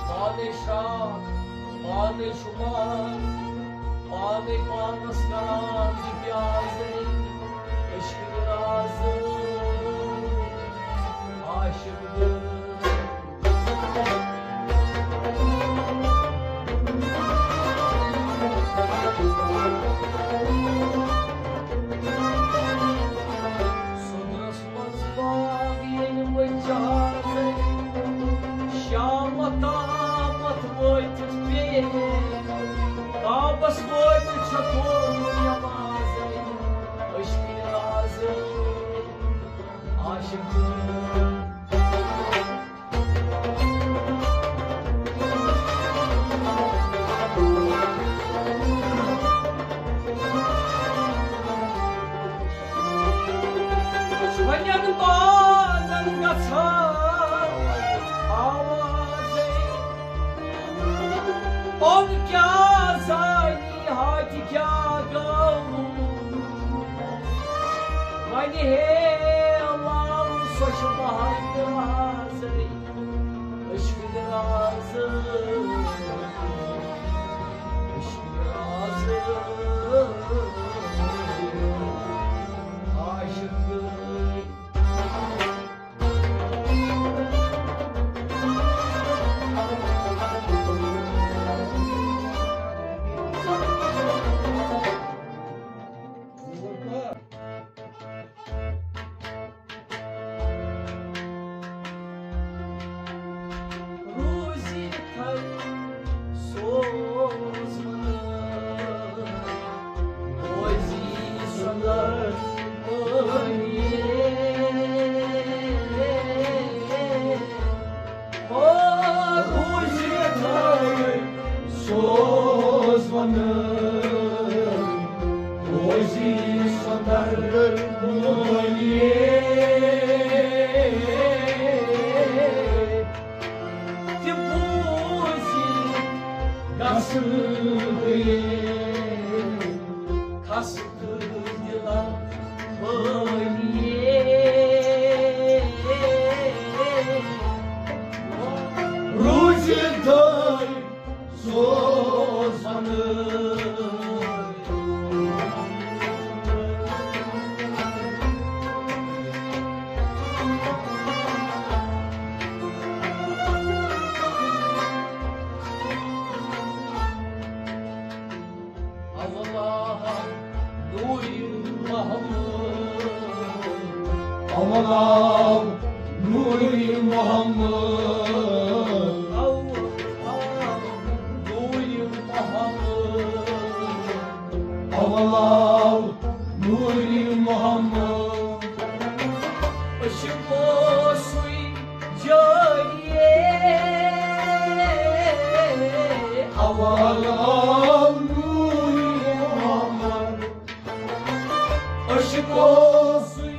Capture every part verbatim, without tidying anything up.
پانے شراکھ، پانے شمار، پانے پانس کران تہِ پیازے، عشق رازے، عاشق دل۔ سُدرس منٛز باغ ییٚلہِ بہٕ چارٕ، شام تامتھ وٲتِتھ پیٚیہِ، کعبس وٲتِتھ چھےٚ کوٚرمُت نٮ۪مازے، عشقِ رازے، عاشق۔ وۄنٮ۪ن بانن گژھان آوازے، اوٚن کیٛاہ زانی ہاتہِ کیٛاہ گوٚو؟ وۄنہِ ہے علاوٕ سۄ چھِ بہر درازے، عشق درازے، عشق درازے، عاشق گٔے۔ روزی تھاو سوز منان، بوزی سۄنٛدر بٲنی۔ او روزی تھاو سوز منان، بوزی سۄنٛدر بٲنی۔ تہِ بوٗزِتھ گژھٕ دِل کھسہٕ تہٕ دِلم بٲنی۔ روٗزِتھ دٲے سوز وَنٲے۔ اولا نوری محمد۔ اولا نوری محمد۔ اولا نوری محمد۔ اولا نوری محمد۔ عشق اوسُے جٲری۔ اولا نوری محمد۔ عشق اوسُے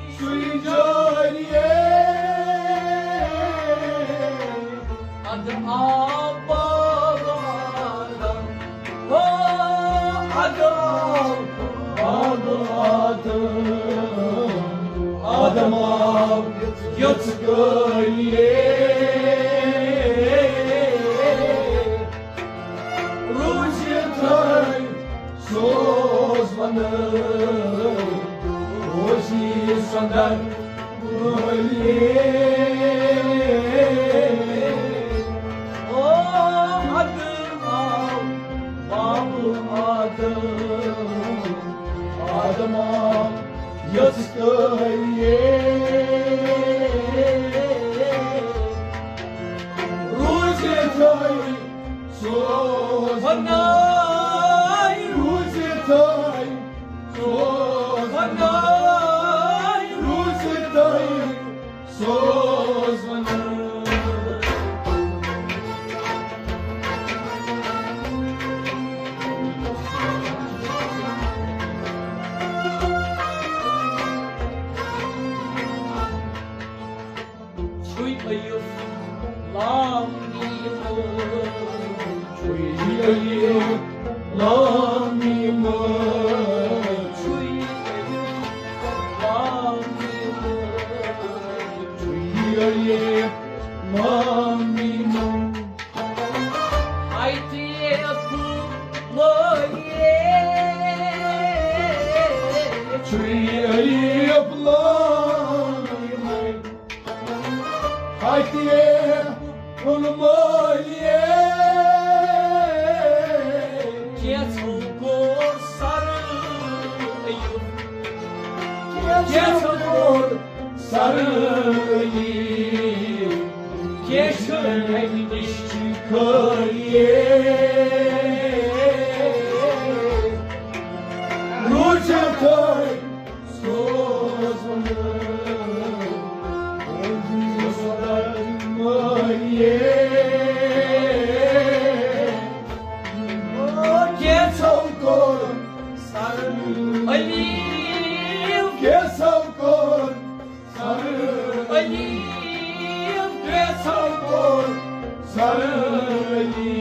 جٲری۔ ادٕ آو باب آدم۔ او ادٕ آو باب آدم۔ آدم آو یِژھ کٲلۍ۔ روٗزِتھٕے سوز وَنہٕ، روزی سۄنٛدر وٲلی۔ او ادٕ آو باب آدم، آدم آو یِژھ کٲلۍ۔ روٗزِتھٕے سوز وَنہٕ، روٗزِتھٕے سوز وَنہٕ، روٗزِتھٕے سوز وَنہٕ۔ چھُے الف لام میم۔ چھُے الف لام میم۔ چھُے الف لام میم۔ چھُے الف آمین۔ اَتہِ بُلٲیِتھ چھُے علی بُلٲیِتھ۔ اَتہِ بُلٲیِتھ کینٛژھو کوٚر سرٕ أیُب، کینٛژھو کوٚر سرٲیی کیشن نِش چھِ خٲلی۔ روٗزِتھ سوزُن مٲلِیے۔ کینٛژھو کوٚر سر علی، کینٛژھو کوٚر سر علی، کینٛژھو کوٚر سر علی،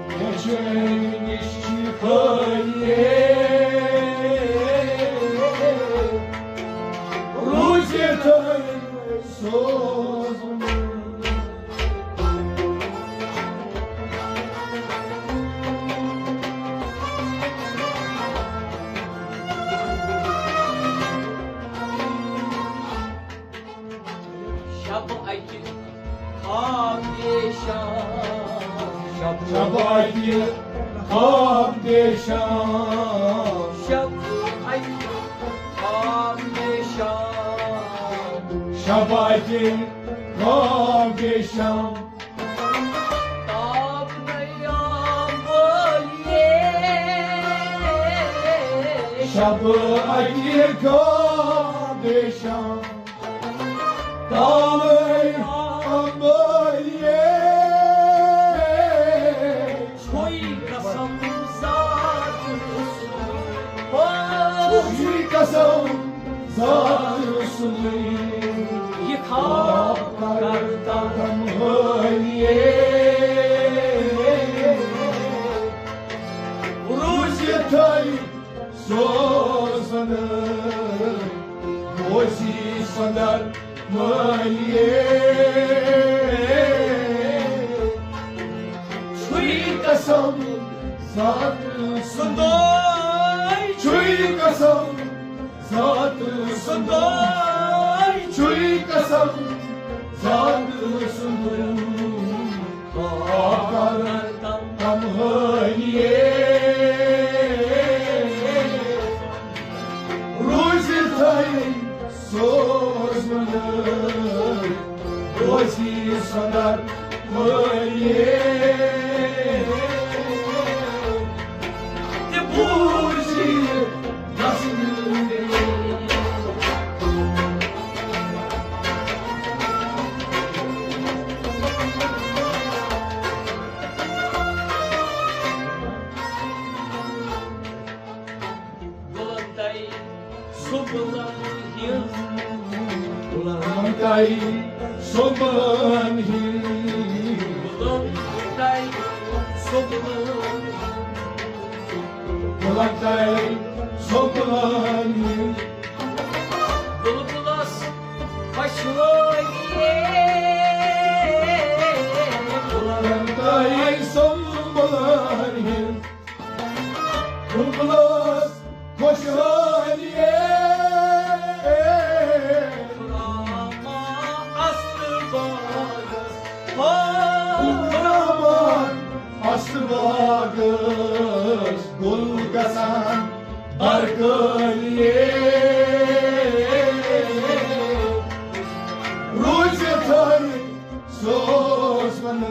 کیشن نِش چھِ خٲلی۔ روٗزِتھ سوزُن۔ شب اکہِ خواب دیشان۔ شب اکہِ خواب دیشان۔ شب اکہِ خواب دیشان۔ شب اکہِ خواب دیشان۔ تاب نیام بولیے۔ شب اکہِ خواب دیشان۔ تاب نیام بولیے۔ چھُے قسم ذات سُنٛد۔ چھُے قسم ذات سُنٛد۔ یہِ خواب کر تمہٲلیے۔ روٗزِتھٕے سوزن بوزی سۄندر مٲلیے۔ چھُے قسم ذات سُنٛدے۔ چھُے قسم ذات سُنٛدے۔ چھُے قسم ذات سُنٛدے۔ آ کرن تمہٲلیے۔ روٗزِتھٕے سوزن بوزی سۄندر مٲلیے۔ تہٕ بوٗزِتھ گژھن بُلندَے سُمبلَن ہِنٛز۔ بُلندَے سُمبلَن ہِنٛز۔ بُلندَے سُمبلَن۔ بُلندَے سُمبلَن ہِنٛز۔ بُلبُلَس خۄشحٲلی۔ بُلندَے سُمبلَن ہِنٛز۔ بُلبُلَس خۄشحٲلی۔ خُرامہ اَصٕل باغَس۔ خُرامہ اَصٕل باغَس۔ گُل گژھان برکٲلیے۔ روٗزِتھٕے سوزن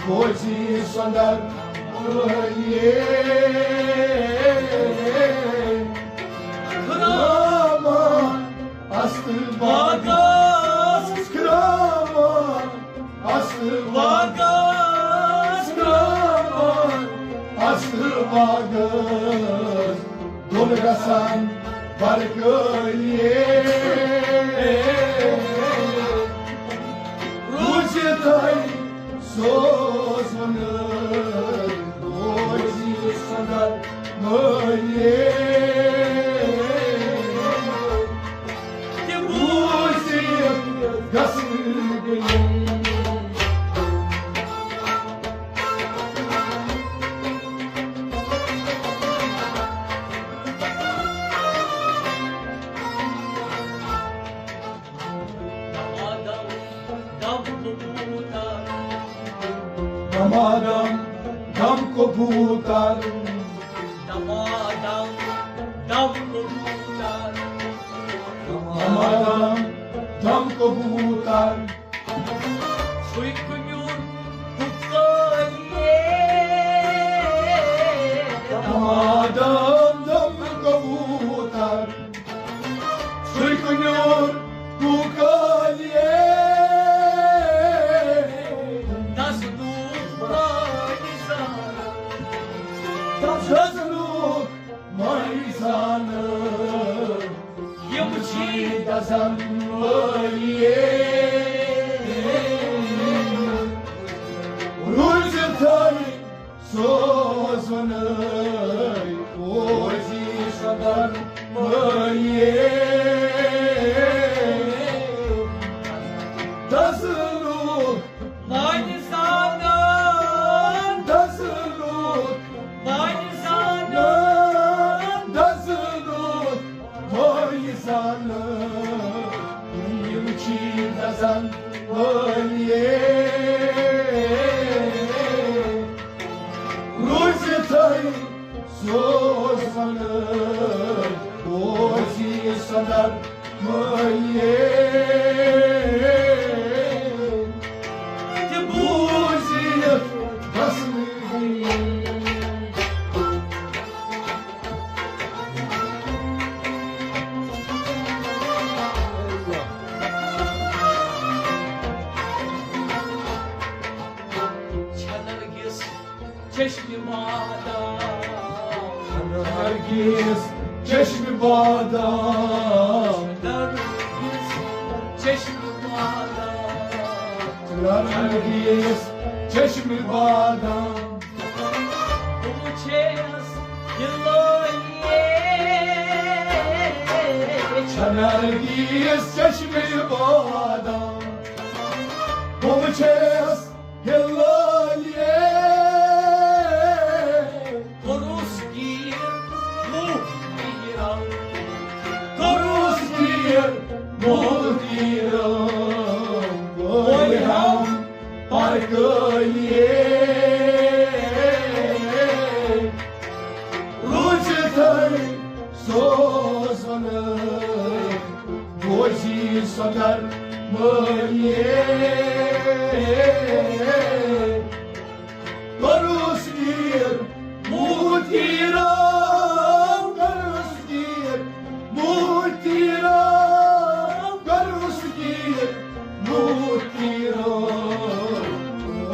بوزی سۄندر مٲلیے۔ خُرامہ اَصٕل باغَس۔ خُرامہ اَصٕل باغَس۔ خُرامہ اَصٕل باغَس۔ گُل گژھان برکٲلیے۔ روٗزِتھٕے سوزن بوزی سۄندر مٲلیے۔ تہٕ بوٗزِتھ گژھنہٕ گٔیِم۔ دمادم دم کبوتر۔ دمادم دم کبوتر۔ دمادم دم کبوتر۔ سُے کُنیُر کُکٲلیے۔ دمادم دم کبوتر۔ سُے کُنیُر کُکٲلیے۔ دس دوٗر پٲنۍ زانہٕ۔ دس دوٗر مٲنۍ زانہٕ۔ یِم چھِ دزن وٲلیے۔ روٗزِتھٕے سوزُن اوزی صدر مٲلیے۔ دزنُک مٲنۍ زانان۔ دزنُک مٲنۍ زانان۔ دزنُک مٲنۍ زانان۔ یِم چھِ دزن وٲلیے۔ روٗزِتھٕے سوزُن اوزی صدر مٲلیے۔ تہِ بوٗزِتھ بس چھنرگس چشمِ بادام۔ نرگس چشمِ بادام۔ نرگس چشمِ بادام۔ نرگس چشمِ بادام۔ بہٕ وٕچھس ہلٲلیے۔ چھےٚ نرگس چشمِ بادام۔ بہٕ وٕچھس ہلٲلیے۔ کوٚرُس گیٖر موہ تیٖرم۔ کوٚرُس گیٖر موہ تیٖرم۔ بٲے ہم پرکٲلیے۔ روٗزِتھٕے سوزُن اوزی صدر مٲلیے۔ کوٚرُس گیٖر موہ تیٖرم۔ کوٚرُس گیٖر موہ تیٖرم۔ کوٚرُس گیٖر موہ تیٖرم۔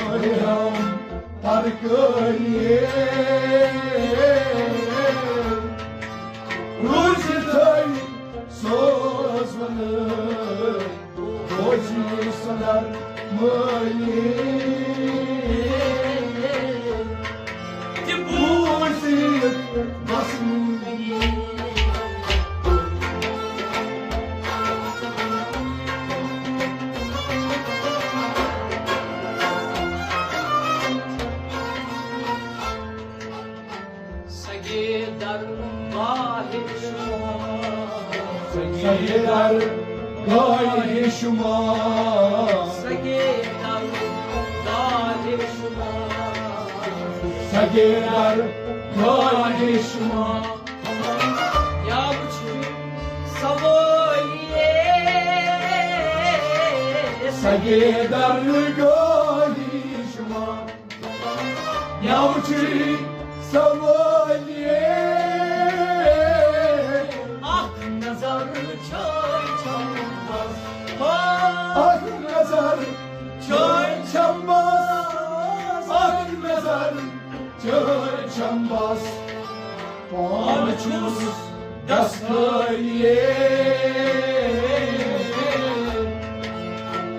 بٲے ہم پرکٲلیے۔ روٗزِتھٕے سوزُن اوزی صدر مٲلیے۔ تہِ بوٗزِتھ بس سگے درگاہِ شما۔ سگے درگاہِ شما۔ سگے درگاہِ شما۔ سگے درگاہِ شما۔ یا وٕچھِو سوٲلیے۔ سگے درگاہِ شما۔ یا وٕچھِو سوٲلیے۔ اکھ نظر چھٲے چھم بس۔ اکھ نظر چھٲے چھم بس۔ اکھ نظر چھٲے چھم بس۔ پانہٕ چھُس دستکٲریے۔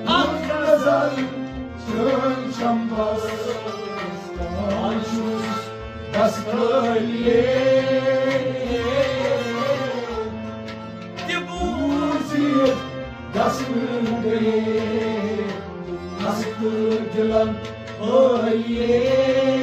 اکھ نظر چھٲے چھم بس۔ پانہٕ چھُس دستکٲریے۔ تہِ بوٗزِتھ دستکٲریے۔ ہست دلم ہوئیے۔